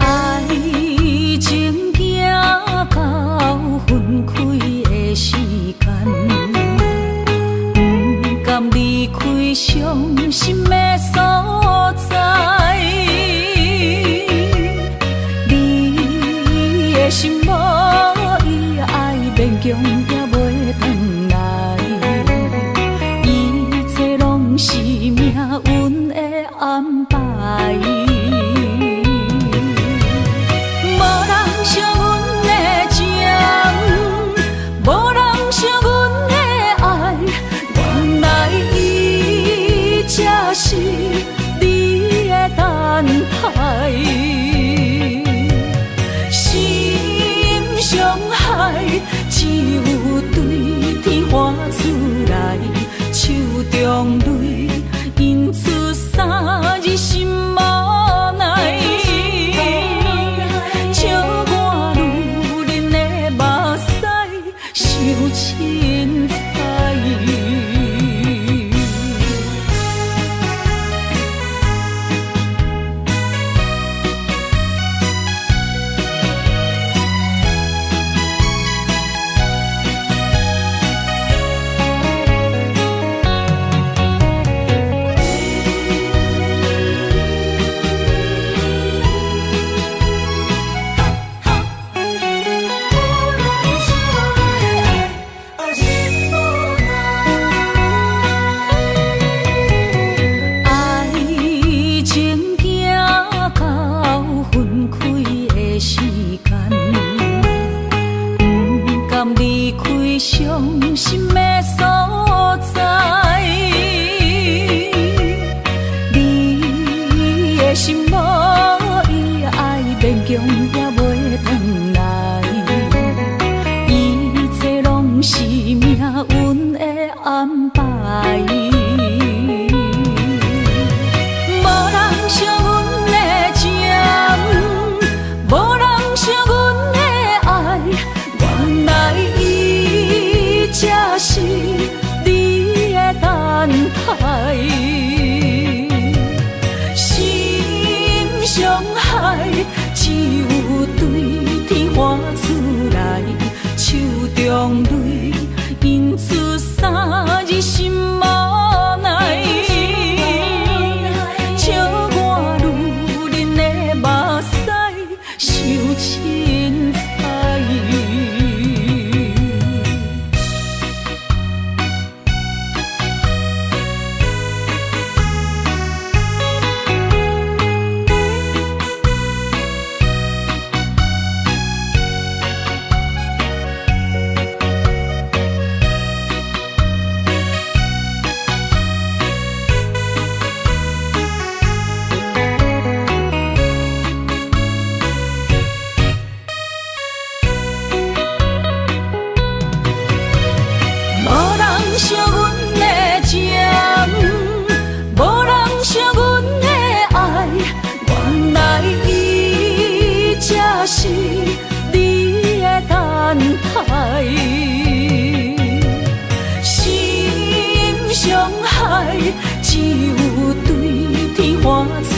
愛情行到分開的時間，毋甘離開傷心的所在。你的心無伊愛，勉強也袂轉來。一切攏是命運的安排。無人惜阮的情，無人惜阮的愛，原來伊才是你的等待。心傷害，只有對天喊出來，手中淚印出三字心無奈。笑我女人的目屎傷凊彩。愛情行到分開的時間，毋甘離開傷心的所在。你的心無伊愛，勉強也袂轉來。一切攏是命運的安排。無人惜阮的情，無人惜阮的愛，原來伊才是你的等待。心傷害，只有對天喊出來，手中淚印出三字心無奈。笑我女人的目屎傷凊彩。無人惜阮的情，無人惜阮的愛，原來伊才是你的等待。心傷害，只有對天喊出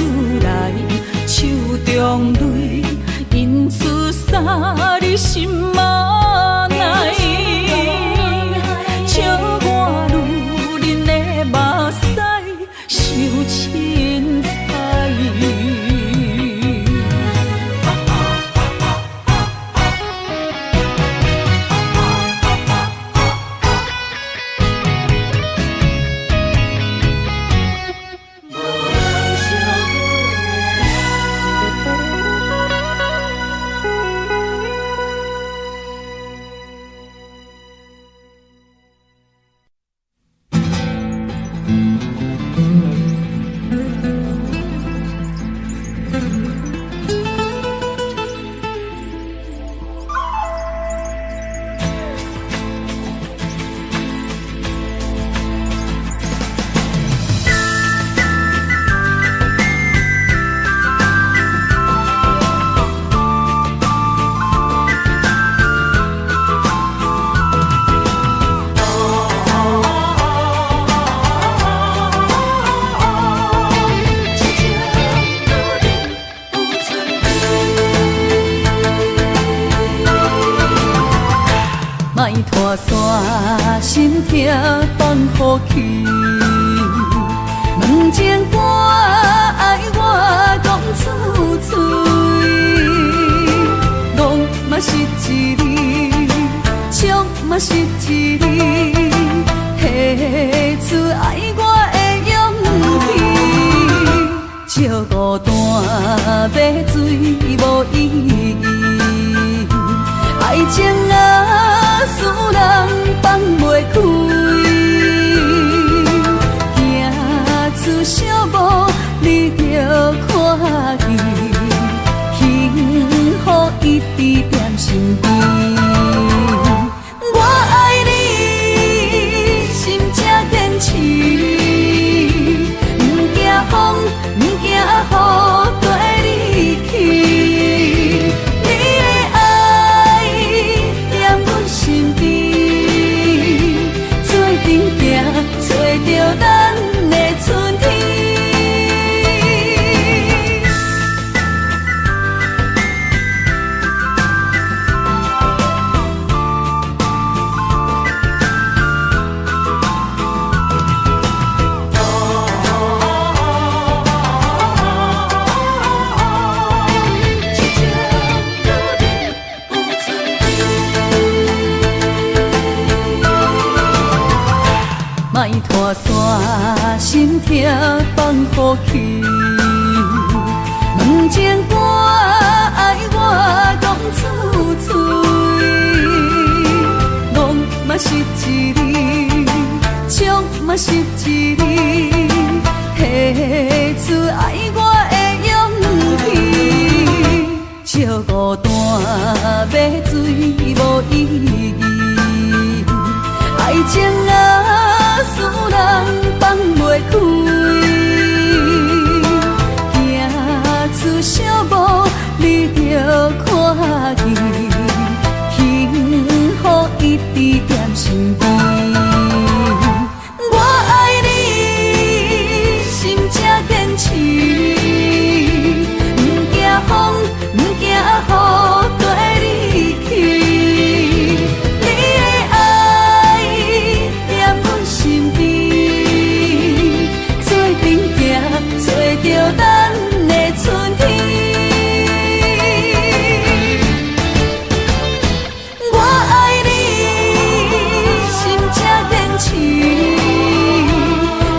來，手中淚印出三字心無奈。笑我女人的目屎傷凊彩。無人惜阮的。拖線，心痛放予去。問情歌愛我講出喙，戇嘛是一字，笑嘛是一字，提出愛我的勇氣。借孤單買醉無意義，愛情啊，使人放袂開。行出小步，你就看見，幸福一直踮身邊。我愛你，心才堅持，毋驚風，毋驚雨，綴你去。你的愛踮阮身邊，做陣行，揣著咱的春天。莫拖線，心痛放予去。問情歌愛我講出喙，戇嘛是一字，笑嘛是一字，提出愛我的勇氣。借孤單買醉無意義，愛情啊，使人放袂開。行出小步，你就看見，幸福一直踮身邊。我愛你，心才堅持，毋驚風，毋驚雨，綴你去。你的愛踮阮身邊，做陣行，揣著咱的春天。我愛你，心才堅持，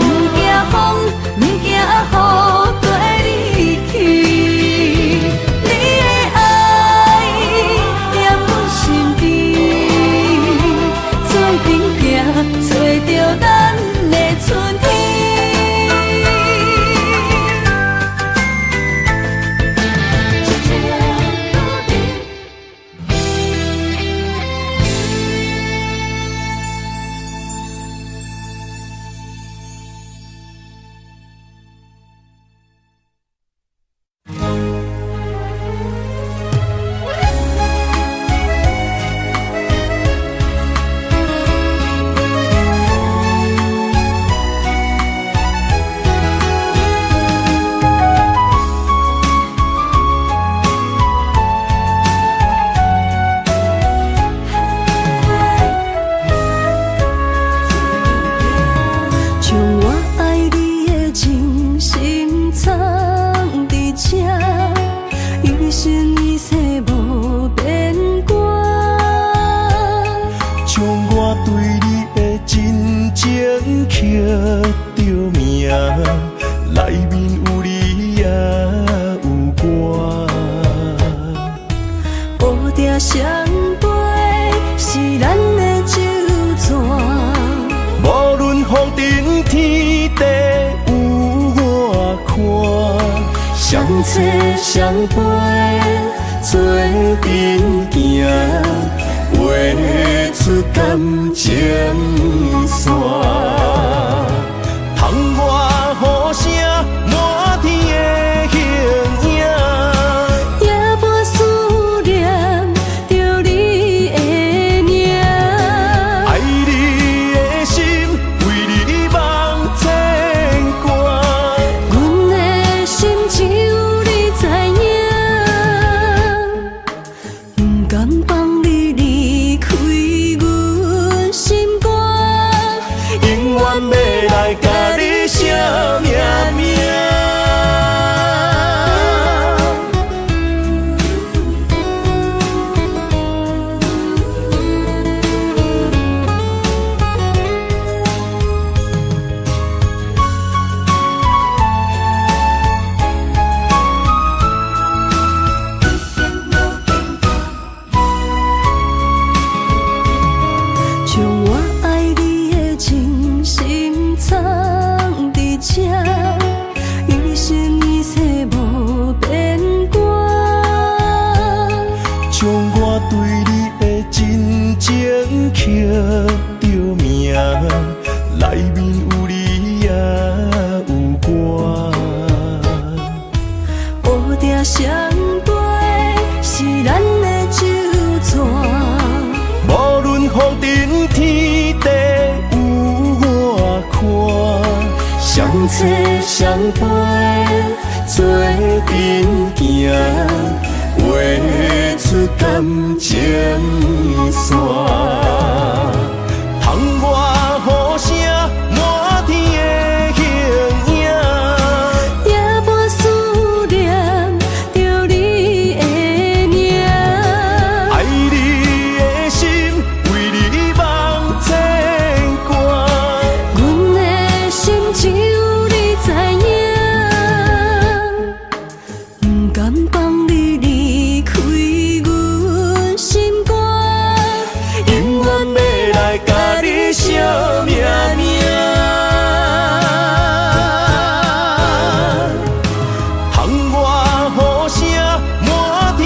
毋驚風，毋驚雨，綴你去。你的愛踮阮身邊，做陣行，揣著咱的春天。將我愛你的真心藏佇這，一生一世無變卦。將我對你的真情刻著名，內面有你也有我。烏蝶相飛是咱的酒泉，無論風塵天地有偌寬，相找相陪做陣行，畫出感情線。窗外雨聲，滿天的形影，夜半思念著你的名。愛你的心，為你茫牽掛。阮的心只有你知影，毋甘放你離開阮。相陪，是咱的手纸。無論風塵天地有偌寬，相找相陪，做陣行，畫出感情線。窗外雨聲，滿天的形影。夜半思念著你的名。愛你的心，為你望牽掛。阮的心只有你知影，毋甘放你離開阮心肝。永遠欲來共你相命命。窗外雨聲，滿天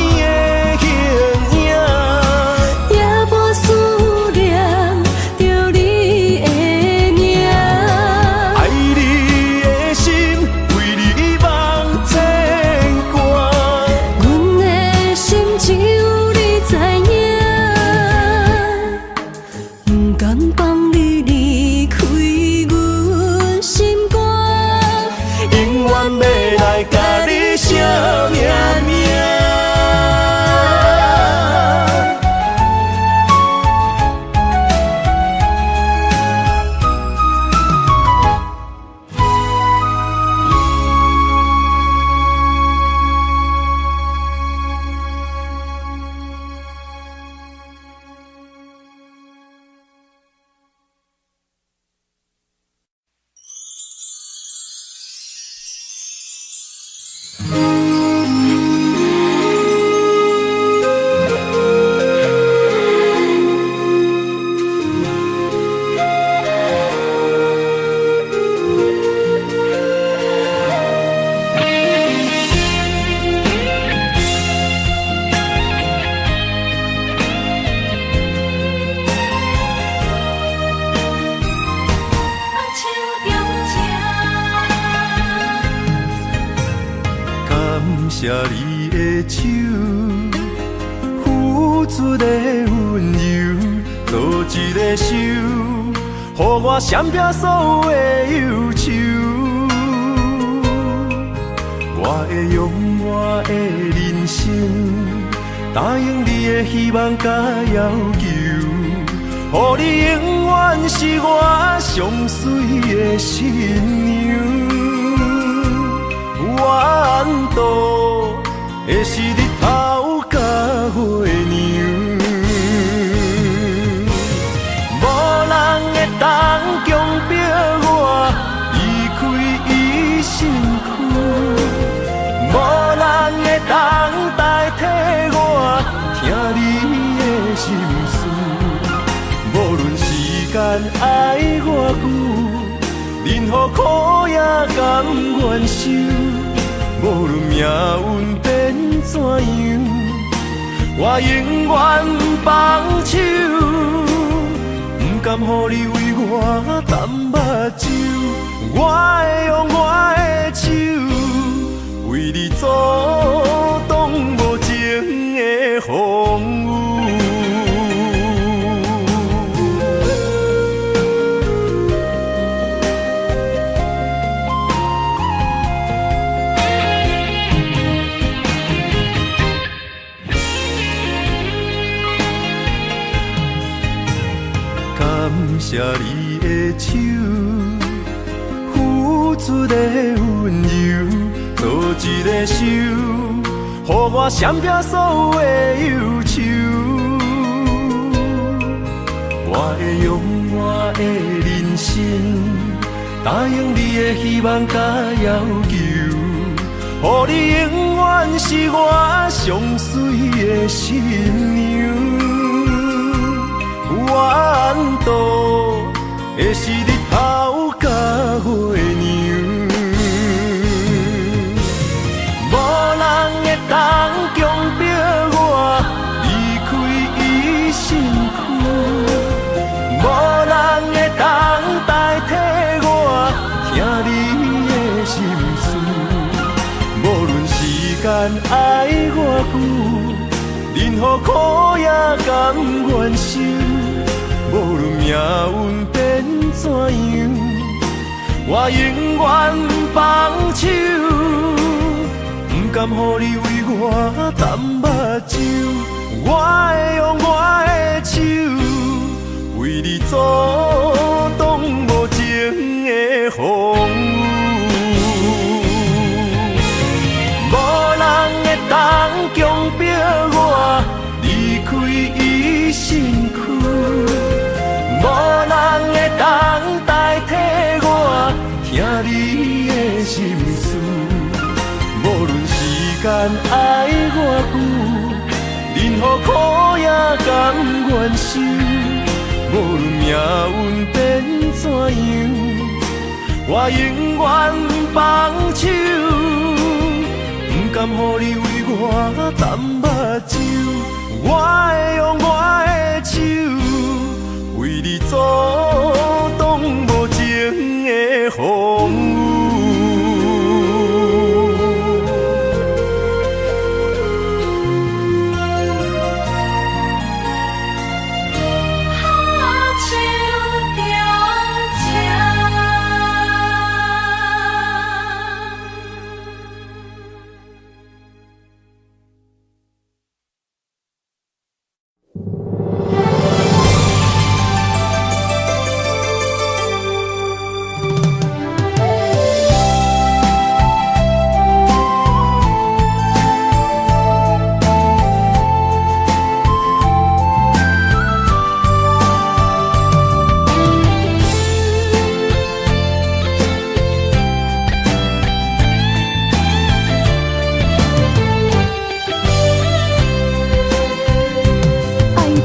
的形影。夜半思念著你的名。愛你的心，為你望牽掛。阮的心只有你知影，毋甘放你離開阮心肝。永遠欲來共你相命命。手中情。感謝你的手，付出的溫柔，做一个手，予我閃避所有的憂愁。我會用我的人生，答應你的希望佮要求，予你永遠是我上媠的新娘。怨度的是日頭佮月娘，無人會當強迫我離開伊身軀，無人會當代替我聽你的心事。無論時間愛偌久，任何苦也甘願受。無論命運變怎樣，我永遠放手，毋甘予你為我澹目睭，我會用我的手，為你阻擋無情的風雨。感謝你的手，付出的溫柔，做一个手，予我閃避所有的憂愁。我會用我的人生，答應你的希望佮要求，予你永遠是我上媠的新娘。怨度的是日頭佮月娘，無人會當強迫我離開伊身軀，無人會當代替我聽你的心事。無論時間間愛偌久，任何苦也甘願受。無論命運變怎樣，我永遠放手，毋甘予你為我澹目睭。我會用我的手，為你阻擋無情的風雨。無人會當強迫我離開伊身軀，無人會當代替我聽你的心事。無論時間愛偌久，任何苦也甘願受。無論命運變怎樣，我永遠放手，毋甘予你為我澹目睭。我會用我的手，為你阻擋無情的風雨。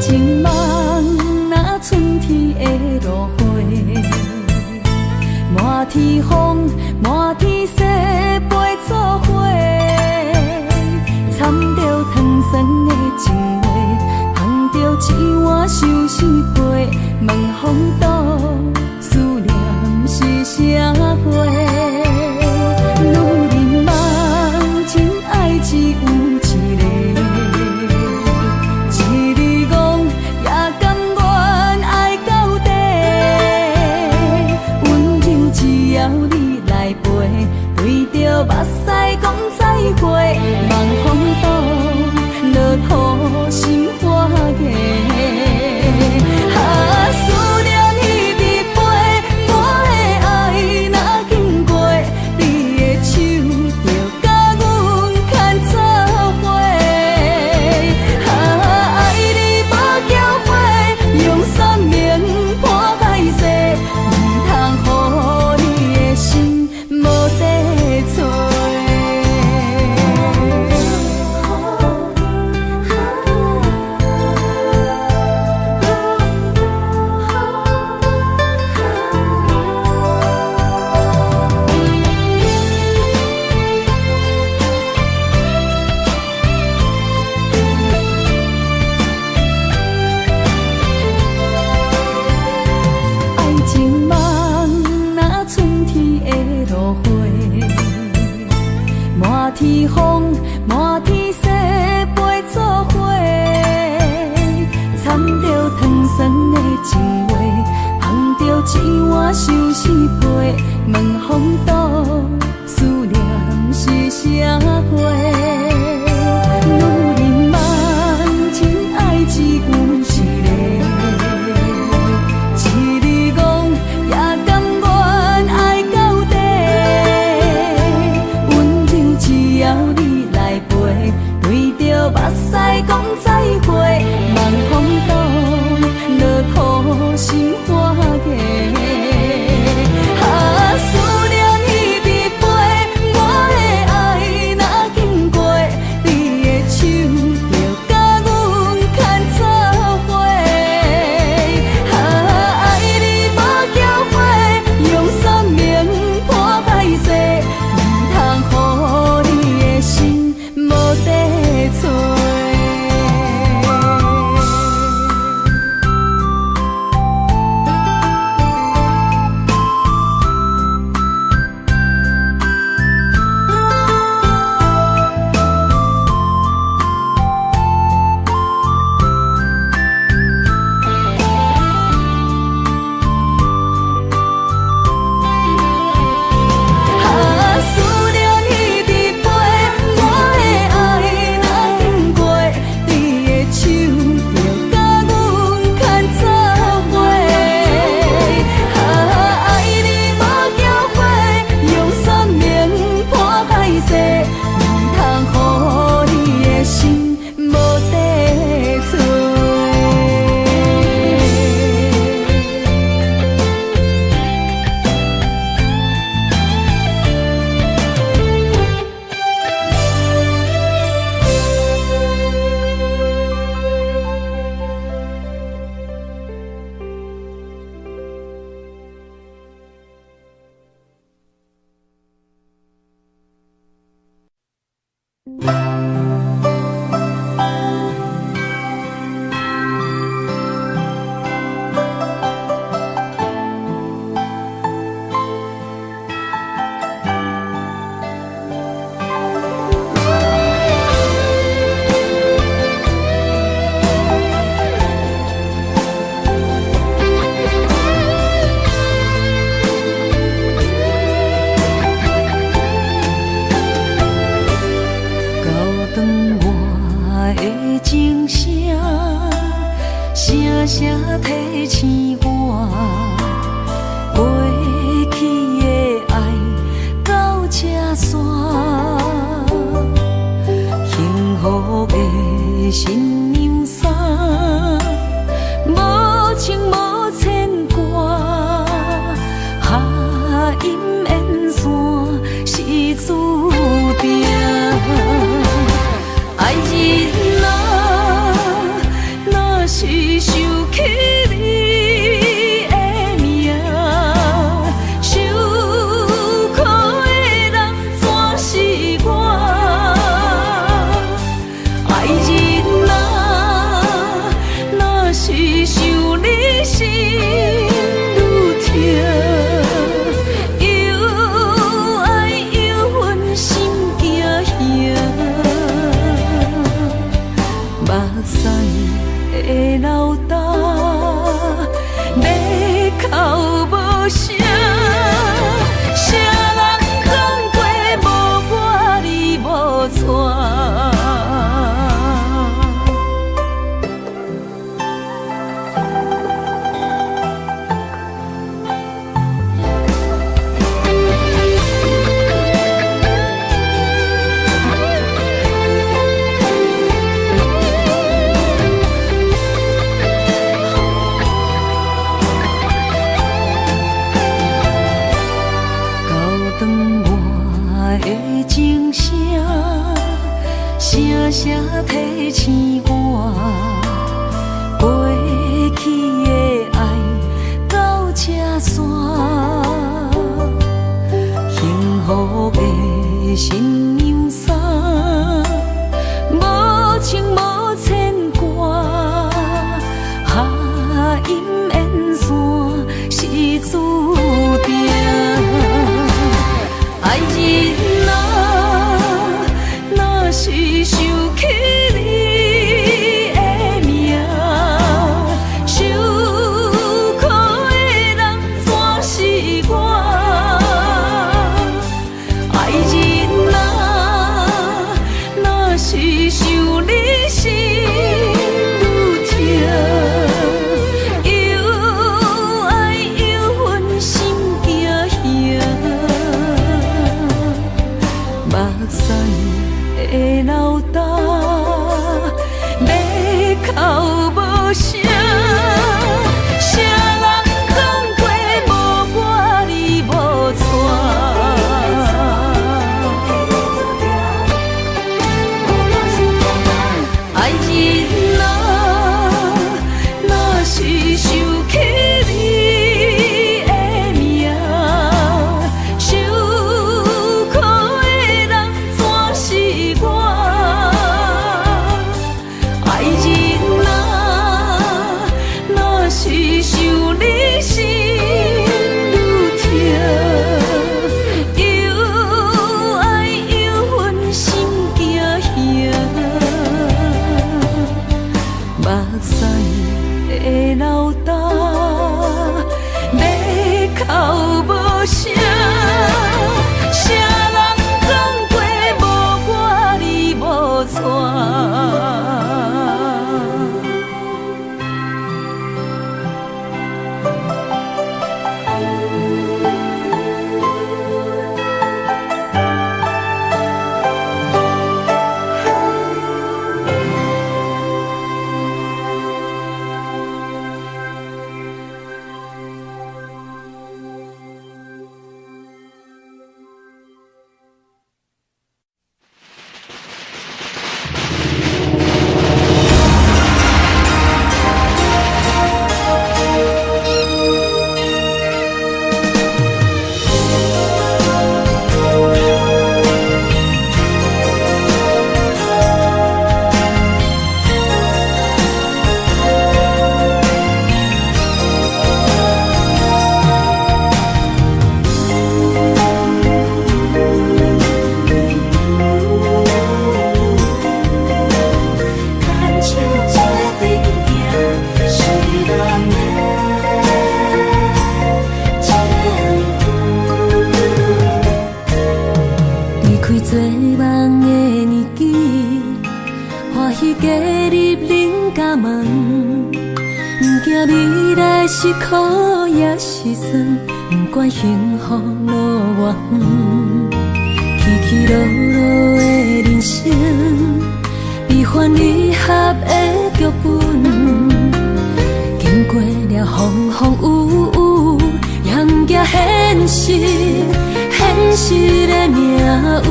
情夢若春天的露花，滿天風，滿天雪飛做伙，掺著糖酸的情話，捧著一碗相思杯，問風度思念是啥货？女人夢真愛只有一个。也甘願愛到底，溫柔只要你來陪，對著目屎講再會，望風度落土心花芽。啊，思念彼直飛，我的愛若經過，你的手就共阮牽做伙。啊，愛你無後悔，用生命破海誓，毋通予你的心無地揣。愛情夢若春天的露花，滿天風，滿天雪飛做伙，掺著糖酸的情話，捧著一碗相思杯，問風度思念是啥貨？女人夢真愛只有一個。一日戇也甘願愛到底，溫柔只要你來陪，對著目屎講再會，望風度落土心花芽。啊，思念彼直飛，我的愛若經過，你的手就共阮牽做伙。啊，愛你無後悔，用生命破海誓，毋通予你的心無地揣。厚长我的情声，声声提醒我，过去的爱到这煞，幸福的新娘衫，无情无牵挂，合音缘线是注定。愛人啊，若是想起你的名，受苦的人怎是我？愛人啊，若是想你心愈痛，又愛又恨心驚嚇。目屎會流干，欲哭無聲。啥人講過無我你無娶？厚長我的情聲，聲聲提醒我，過去的愛到這煞，幸福的新娘衫，無情無牽掛，合音緣線是注定。愛人啊，若是想起你的名，受苦的人怎是我？愛人啊，若是想你心愈痛，又愛又恨心驚嚇。目屎會流干，欲哭無聲。啥人講過無我你無娶？愛人啊，若是想起你的名，受苦的人怎是我？是苦也是酸，不管幸福路偌遠，起起落落的人生，悲歡離合的劇本，經過了風風雨雨，也毋驚現實，現實的命運。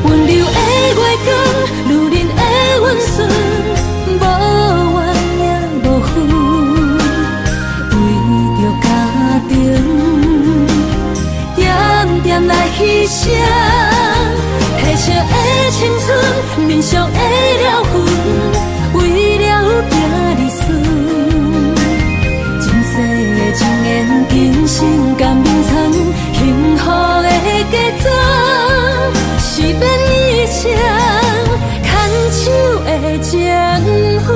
溫柔的月光，女人的溫順，無怨也無恨，為著家庭，點點來犧牲，褪色的青春，面上的了痕，為了囝兒孫，前世的情緣，今生甘眠藏，幸福的嫁妝，是變一生牽手的情分。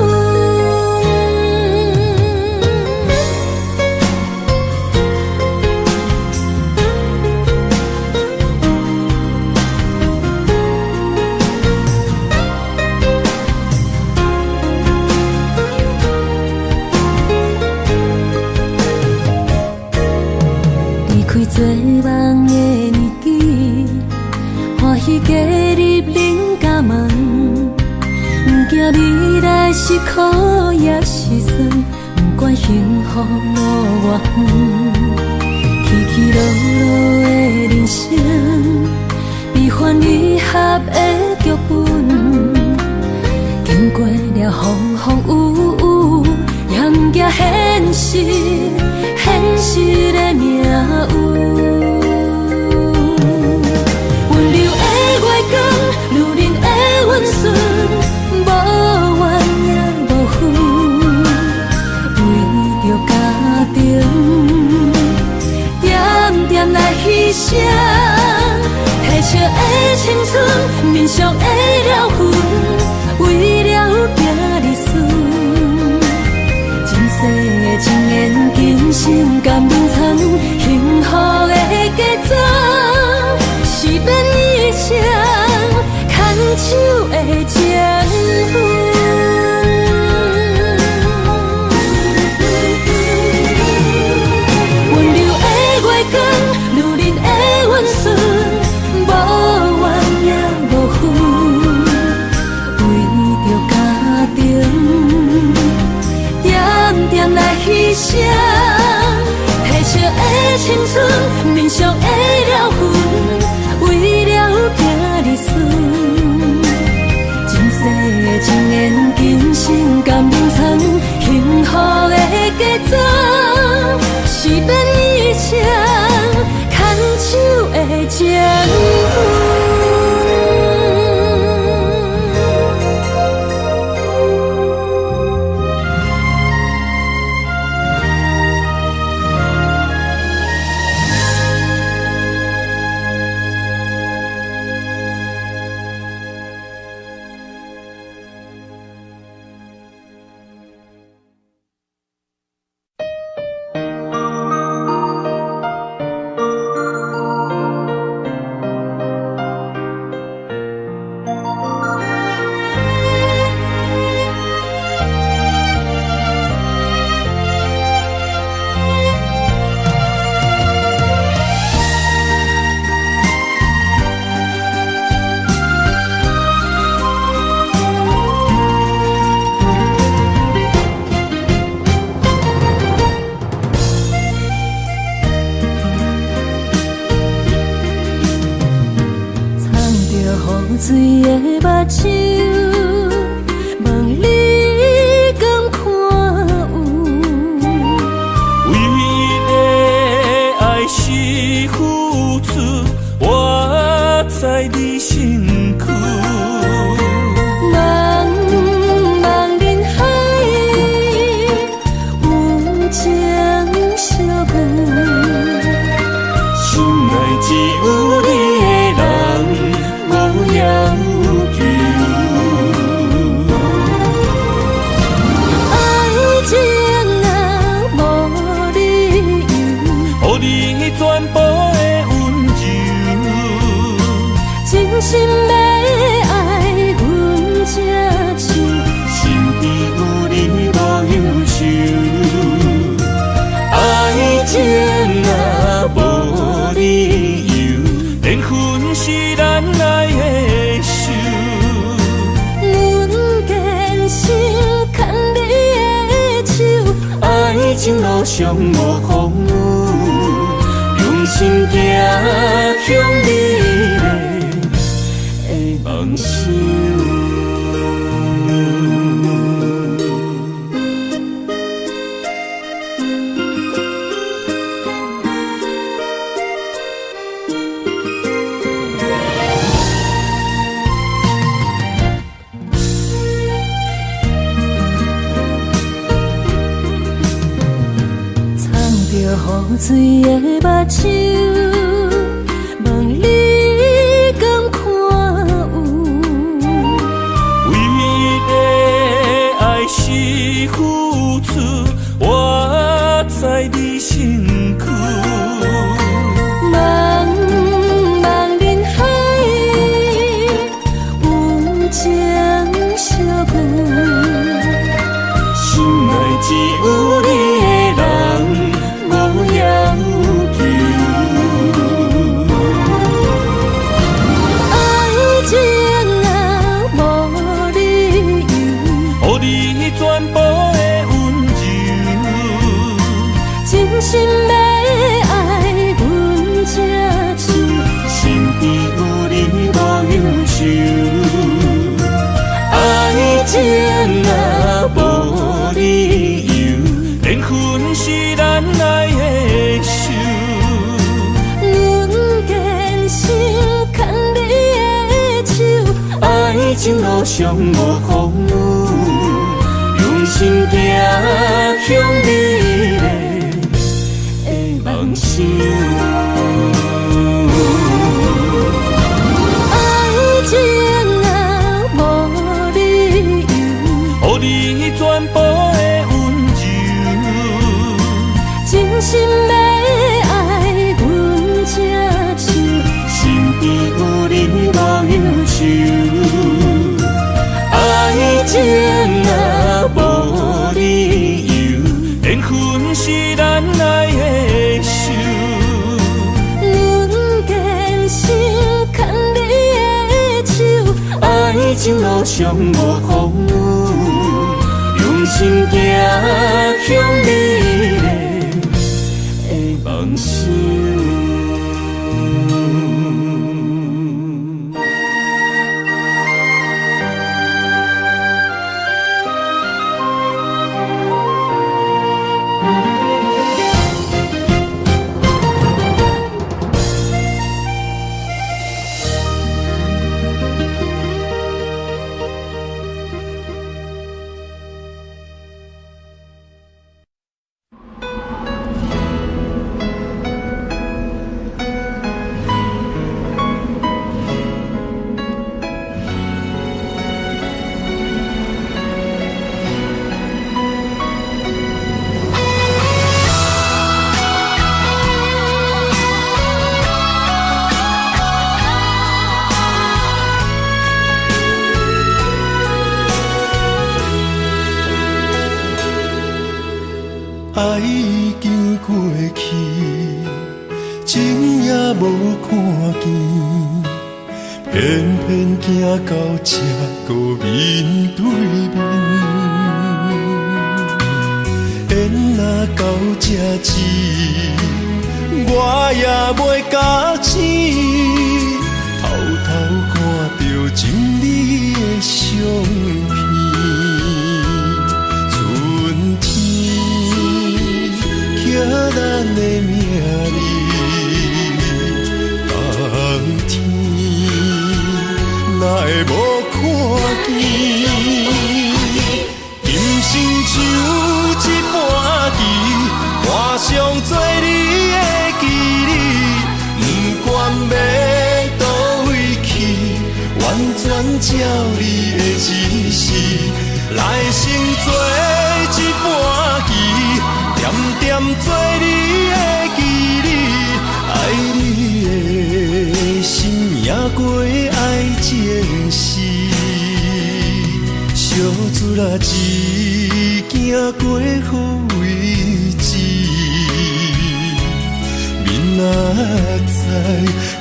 離開做夢的年紀，歡喜加入恁家門，毋驚未來是苦也是酸，不管幸福路偌遠，起起落落的人生，悲歡離合的劇本，經過了風風雨雨，也毋驚現實，現實的命運。溫柔的月光，女人的溫順，無怨也無恨，為著家庭，點點來犧牲，褪色的青春，面上的了痕，為了囝兒孫，前世的情緣，今生甘眠藏，幸福的嫁妝，是變一生牽手的情分。溫柔的月光，女人的溫順，無怨也無恨，為著家庭，點點來犧牲，褪色的青春，面上的了痕，為了囝兒孫，前世的情緣，今生甘眠藏，幸福的嫁妝，是變一生牽手的情分。藏著雨水的目睭，問你敢看有？唯一的愛是付出，活在你身軀。茫茫人海，有情相遇。心內只有你的人，無要求。愛情啊，無理由，予你全部的溫柔。真心欲愛，阮這手。身邊有你無憂，是咱愛的仇。阮堅心牽你的手，愛情路上無風雨，用心行向美麗的夢想。雨水的目睭，問你敢看有？唯一的愛是付出，活在你身軀。茫茫人海，有情相遇，心內只有你的人，無要求。愛情啊，無理由，予你全部的溫柔，真心欲愛阮這手，身邊有你無憂愁。愛情啊，無理由，緣分是咱愛的仇。阮堅心牽你的手，愛情路上無風雨，用心行向美麗的夢想。愛情啊，無理由，予你全部的溫柔，真心欲愛阮這手，身邊有你無憂愁。愛情啊，無理由，緣分是咱愛的仇。阮堅心牽你的手，愛情路上無風雨，用心行向美麗的夢想。愛已經過去，情也無看見，偏偏行到這閣面對面。緣若到這止，我也袂覺醒，偷偷看著情你的相片。春天刻咱的名字，冬天哪會無看見？今生像一盤棋，換上做你的棋子，不管欲佗位去，完全照你的指示，來生做一盤棋，點點做你的棋子，愛你的心贏過愛情時，相撮仔一行過好位置，面哪知，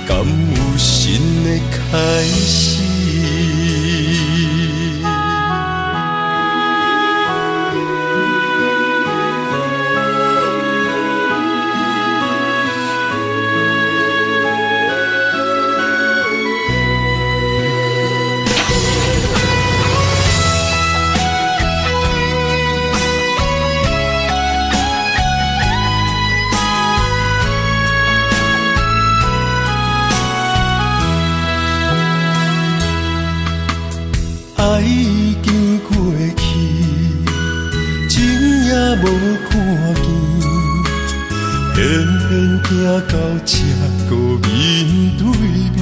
敢有新的開始？愛已經過去，情也無看見，偏偏行到這閣面對面。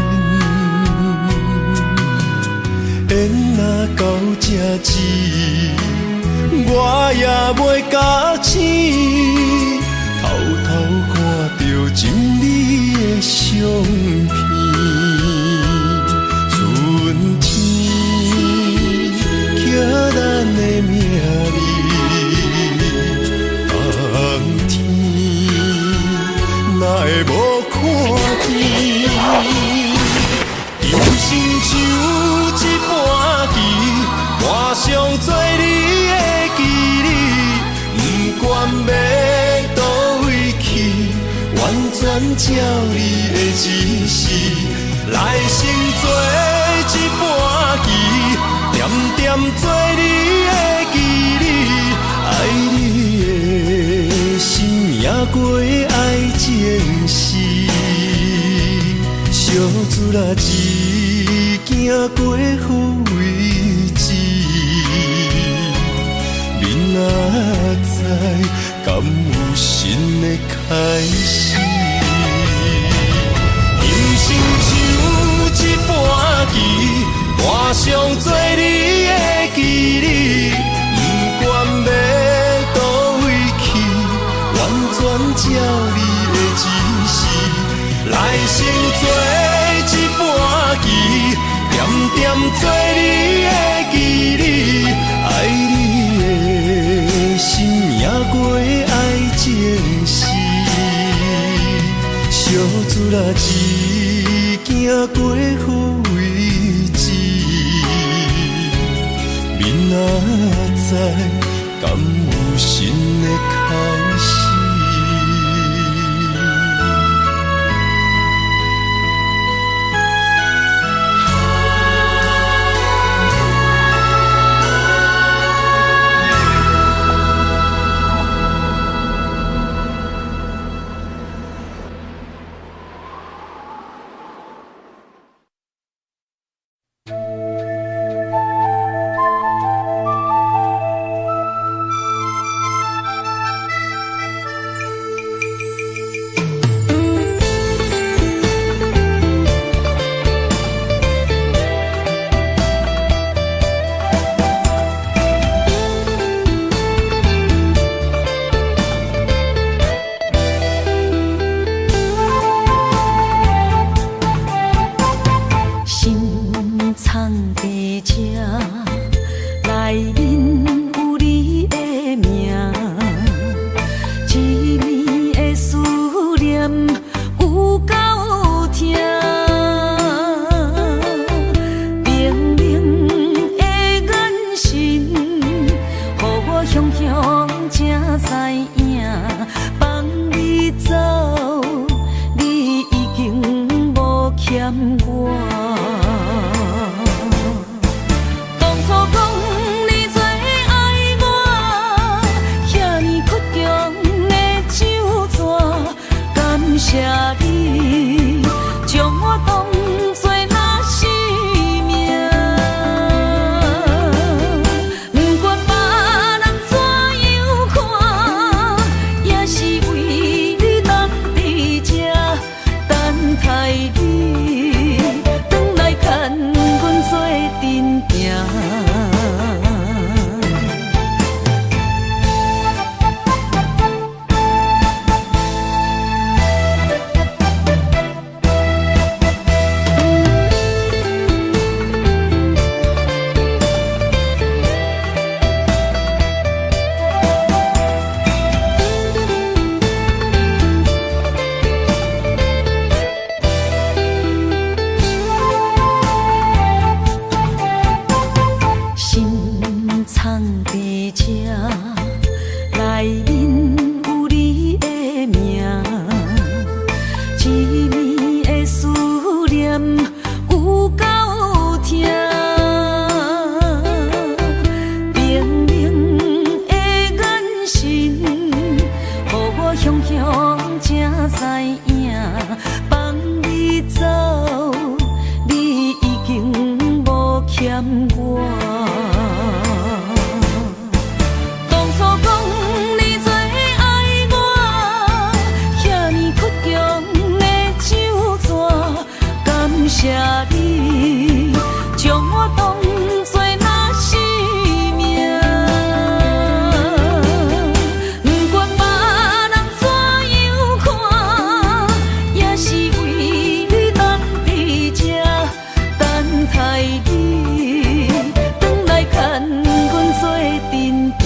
緣若到這止，我也袂咬醒，偷偷看著情你的相片，春天。刻咱的名字，冬天哪會無看見？人生像一盤棋，盤上做你的棋子，不管欲佗位去，完全照你的指示，來成做一盤棋。點點做你的棋子，愛你的心贏過愛情時，小厝仔只行過好位置，明仔載敢有新的開始？人生像一盤棋。盤上做你的棋子，不管欲佗位去，完全照你的指示，來成做一盤棋，點點做你的棋子，愛你的心贏過愛情時，小厝仔只行過好位置。明仔載敢有新的開始？心藏佇這，內面有你的名，一暝的思念有夠疼，冰冷的眼神，予我雄雄才知影，放你走，你已經無欠我。當初講你最愛我，遐爾倔強的酒紙，感謝你將我當作若是命。不管別人怎樣看，也是為你等佇這，等待你轉來牽阮做陣行。嫌我。當初講你最愛我，遐爾倔強的酒紙，感謝你將我當作若是命。不管別人怎樣看，也是為你等佇這，等待你轉來牽阮做陣行。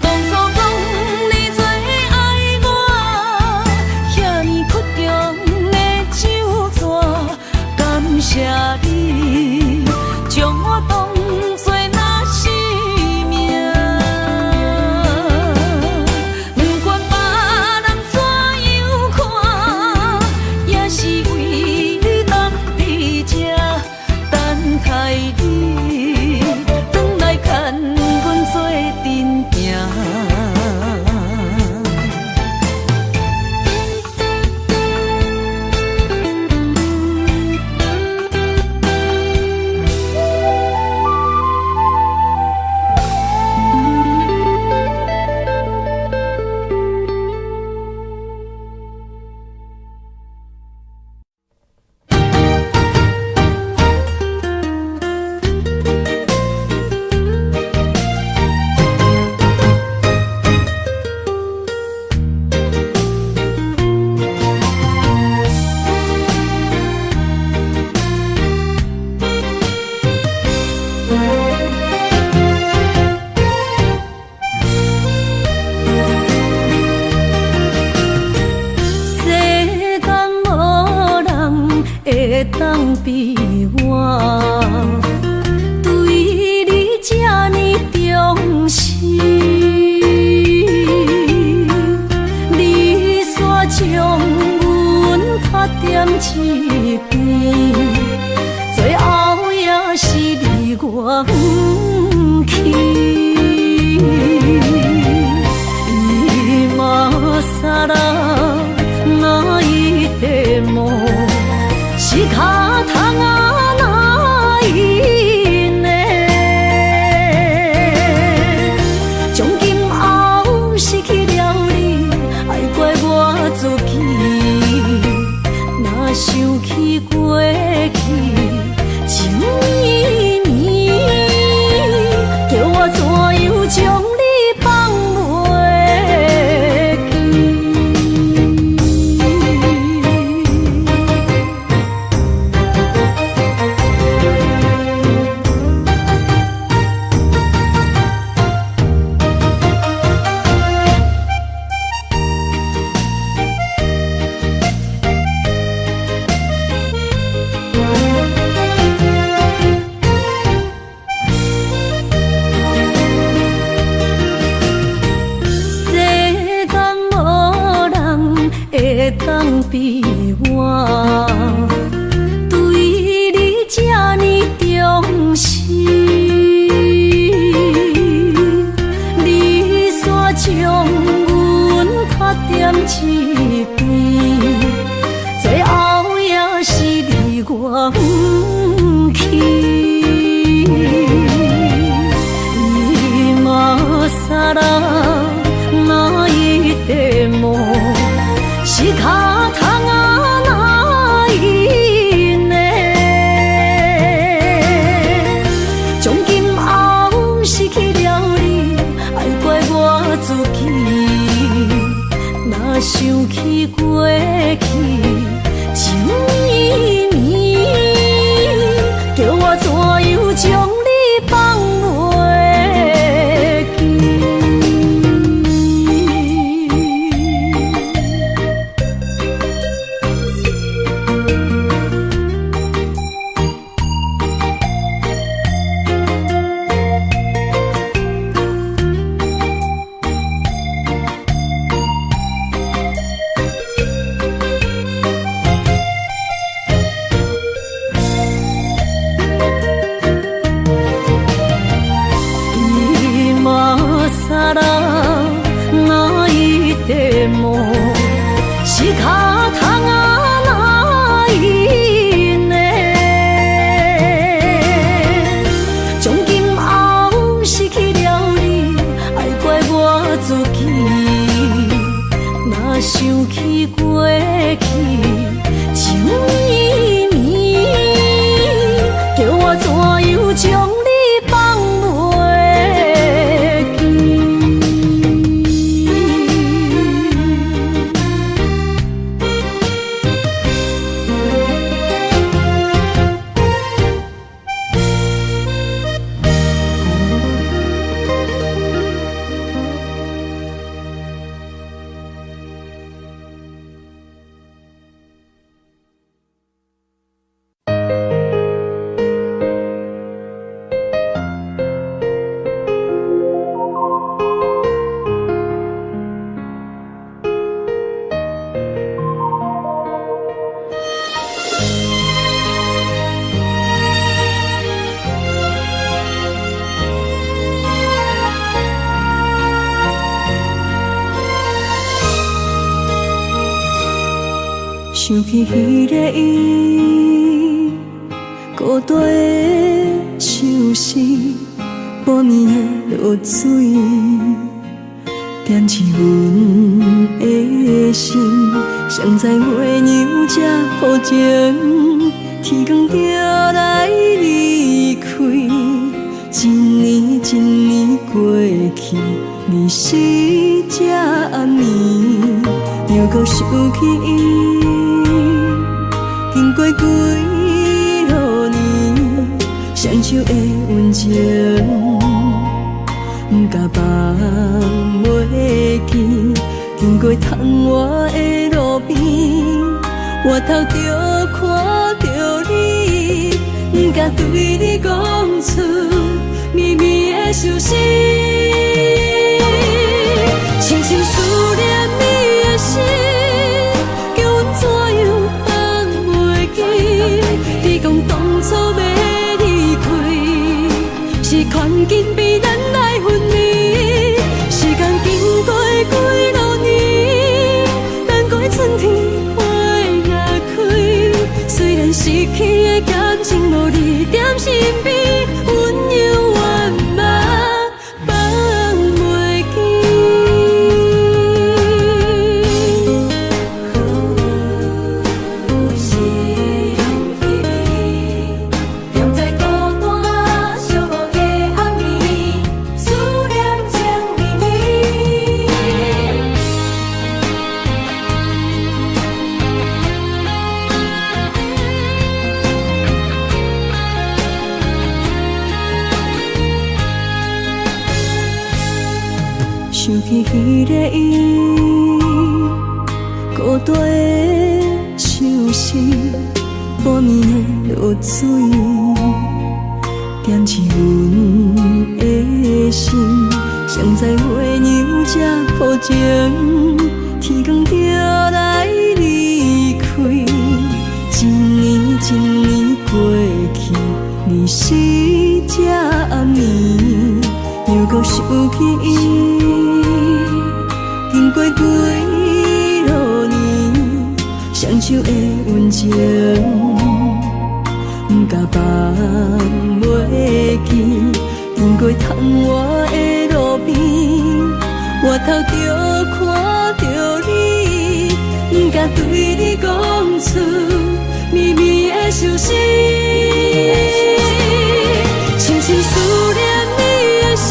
當初講你最愛我，遐爾倔強的酒紙，感謝你將我當作若是命。不管別人怎樣看，也是為你等佇這，等待你轉來牽阮做陣行。世間無人會當比我，對你這呢重視。你煞將阮拍踮一邊，最後也是離我遠去。今更泣いても仕方がないね。從今後失去了你，愛怪我自己。若想起過去情綿綿，叫我怎樣將你放袂記？世間無人會當比我，對你這呢重視。你煞將阮拍踮一邊，最後也是離我遠去。今更泣いても仕方がない。去，情绵绵，叫我怎樣將你放袂記？想起彼個伊，孤單的相思，半暝的露水，點醒阮的心。誰知月娘這薄情，天光就來離開，一年一年過去，二是這暗暝，又閣想起伊。經過幾落年，雙手的溫情，毋敢放袂記。經過窗外的路邊，回頭就看著你，毋敢對你講出绵綿的相思。深深思念你的心，叫阮怎樣放袂記？你講當初欲離開，是環境逼咱來分離。時間經過幾落年，等過春天花若開，雖然失去的感情無你踮身邊，阮猶原嘛放袂記。心依依，踮在孤單寂寞的暗暝，思念情綿綿。想起彼個伊，孤單的相思，半暝的露水，點醒阮的心。誰知月娘這薄情，天光就來離開，一年一年過去，二是這暗暝，又閣想起伊。經過幾落年，雙手的溫情，毋敢放袂記。經過窗外的路邊，回頭就看著你，毋敢對你講出綿綿的相思。深深思念你的心，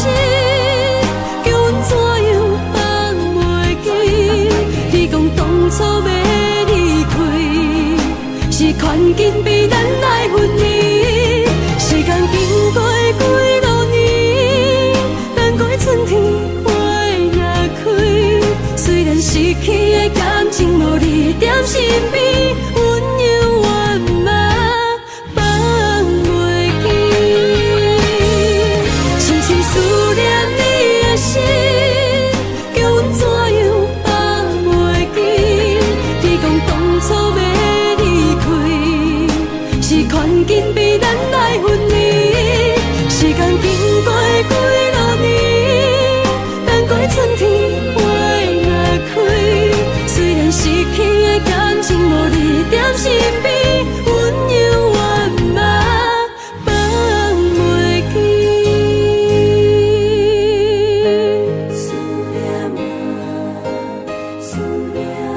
叫阮怎樣放袂記？你講當初欲離開，是環境逼咱來分離。時間經過幾落年，等過春天花若開，雖然失去的感情無你踮身邊，阮猶原嘛放袂記。深深思念你的心，叫阮怎樣放袂記？你講當初欲離開，是環境逼咱來分離。時間經過幾落年，等過春天花若開，雖然失去的感情無你踮身邊，阮猶原嘛放袂記。思念啊，思念啊。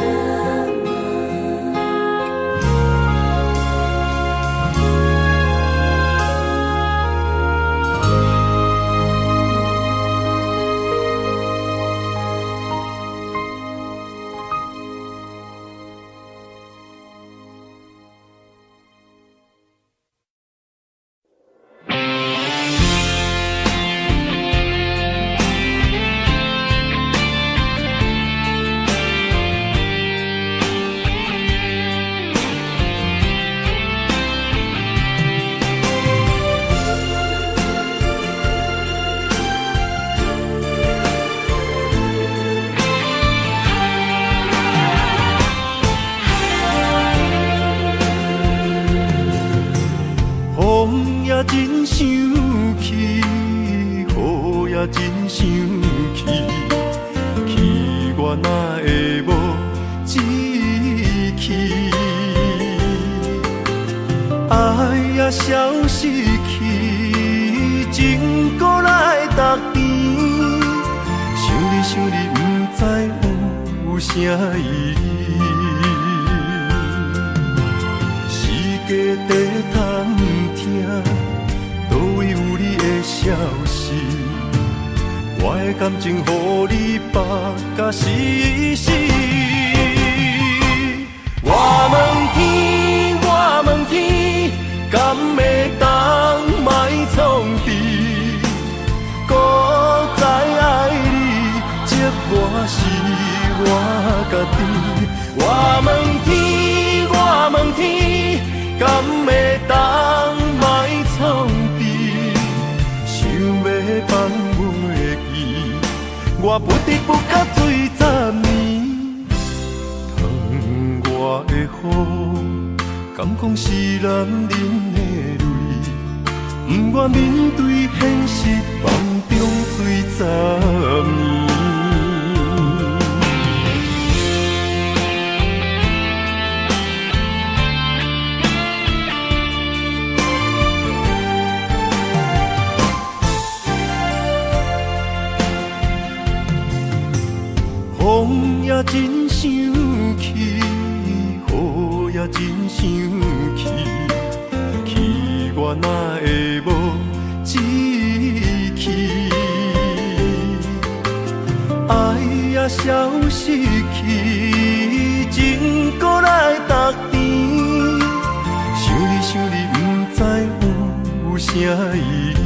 也消失去，情阁来逐甜。想你想你，毋知有啥意义。世界在探听，佗位有你的消息？我的感情予你缚甲死死。我问天，我问天，敢会当莫创治？搁再爱你，折磨是我家己。我问天，我问天，敢会当莫创治？想欲放袂记，我不知不觉醉十暝。窗外的雨，敢讲是男人的泪？不愿面对现实，梦中醉十暝。风也真生气，雨也真生气，气我哪会无志气？爱也消失去，情阁来逐甜。想你想你，毋知有啥意义。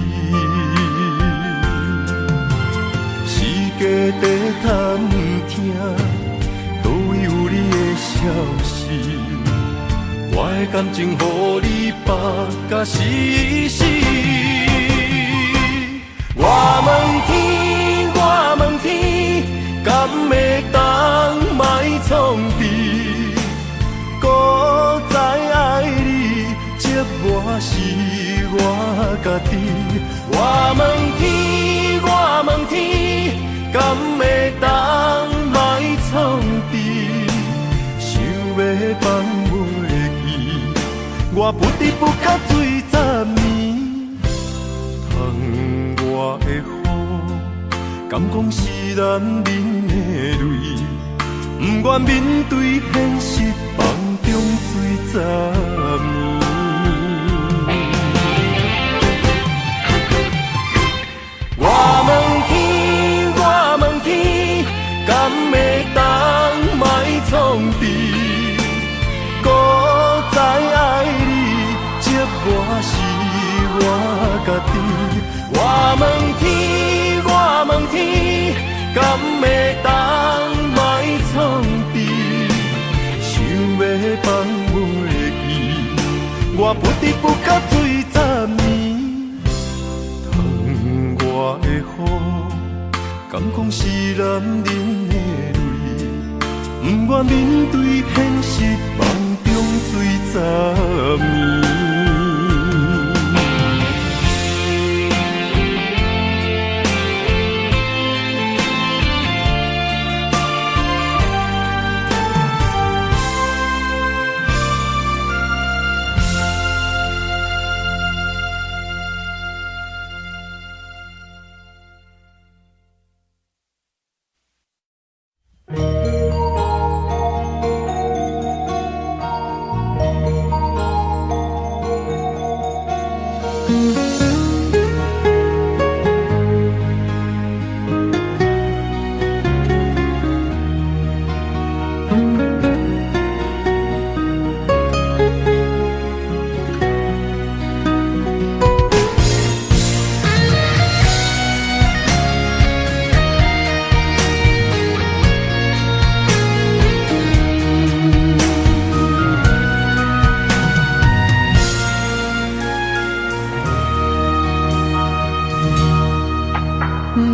世界在探听，佗位有你的消息？我的感情予你缚甲死死。我问天，我问天，敢会当莫创治？搁再爱你，折磨是我家己。我问天，我问天，敢会当莫创治？想欲放袂记，我不知不觉醉十暝。窗外的雨，敢讲是男人的泪？不愿面对现实，梦中醉十暝。我问天，我问天，敢会当莫创治？搁再爱你，折磨是我家己。我问天，我问天，敢会当莫创治？想欲放袂记，我不知不觉醉十暝。窗外的雨，敢讲是男人的泪？不愿面对现实，梦中醉十暝。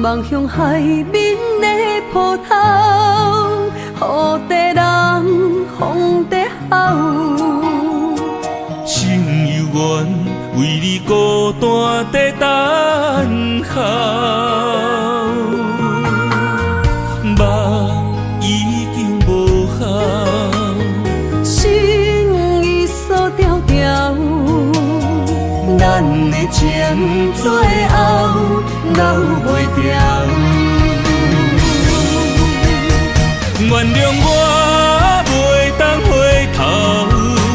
望向海面的波涛，雨在人，风在吼。心犹原为你孤单在等候，梦已经无效，心已锁牢牢。咱的情最後留袂牢。原諒我袂當回頭，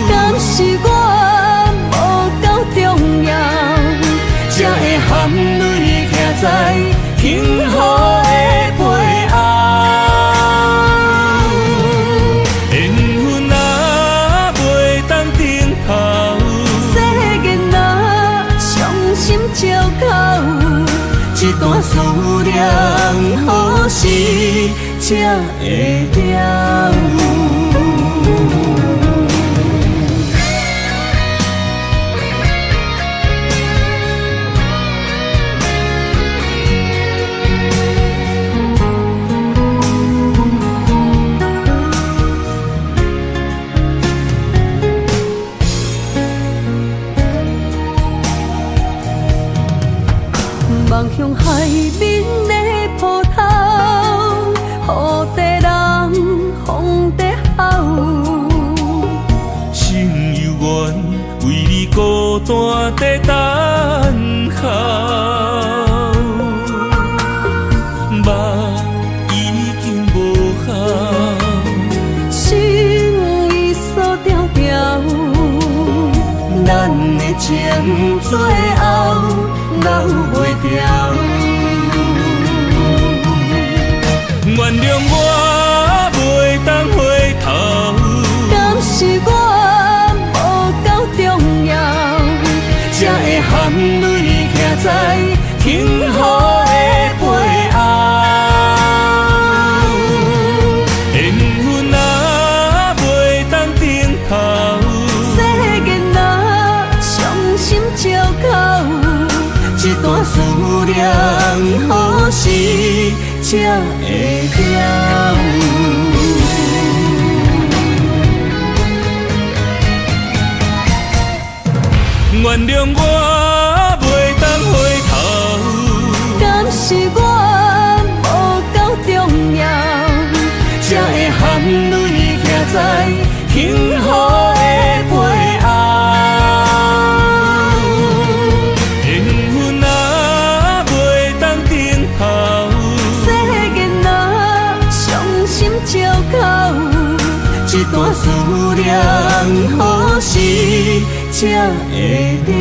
敢是我無夠重要，才會含淚徛在幸福的背後。緣分啊，袂當頂頭，世間若傷心借口，這段思念何時才會了？望向海面的波濤，雨在人，風在吼。心猶原為你孤單在等候，目已經無效，心已鎖牢牢。咱的情最後留袂牢。原諒我袂當回頭，敢是我無夠重要，才會含淚徛在幸福的背後。緣分啊，袂當頂頭，世間若傷心借口，這段思念何時才會了？原諒我袂當回頭，敢是我無夠重要，才會含淚徛在幸福的背後。緣分啊，袂當頂頭，世間若傷心借口，這段思念何時才會了？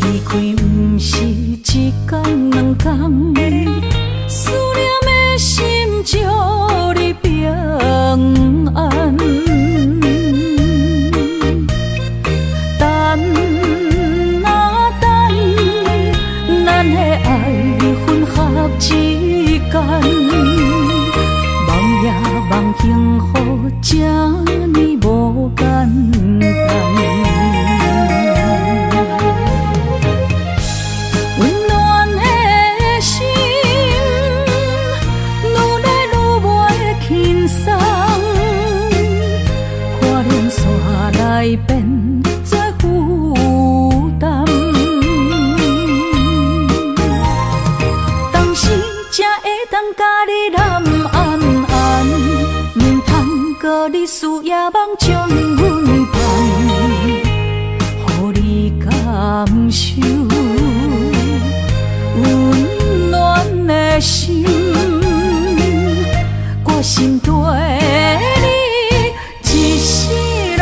離開毋是一工兩工，思念的心祝你平安。等啊等，咱的愛分合之間，望也望幸福這呢無簡單。溫暖的心，愈來愈袂輕鬆，看冷煞來變做負擔。當時才會當共你攬安安，毋通閣你思夜夢將阮放，予你感受溫暖的心，我心對你一世人。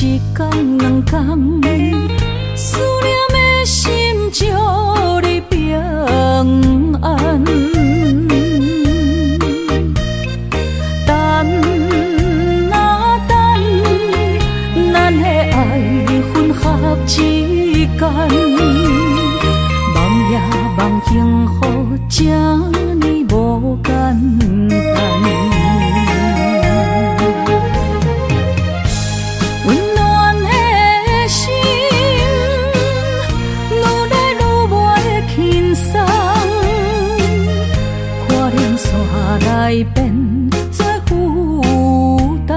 一工兩工，思念的心祝你平安。等啊等，咱的愛分合之間，夢也夢幸福這呢無簡單。溫暖的心，愈來愈袂輕鬆，看念煞來變做負擔。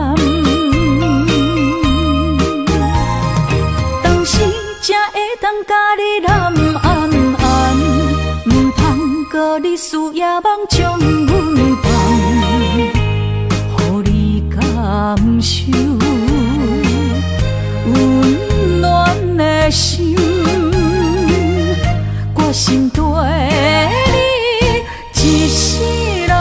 當時才會當共你攬安安，毋通閣你思夜夢將阮放，予你感受溫暖的心，決心綴你一世人。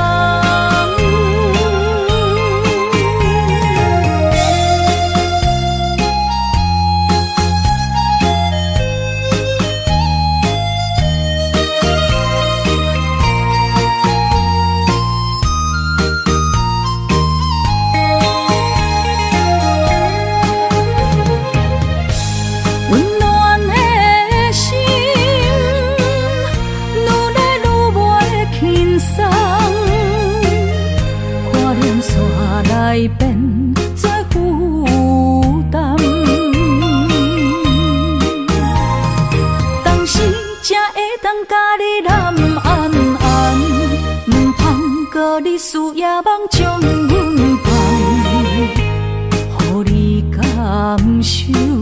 溫暖的心，愈來愈袂輕鬆，看念煞來變做負擔。當時才會當共你攬安安，毋通閣你思夜夢將阮放，予你感受。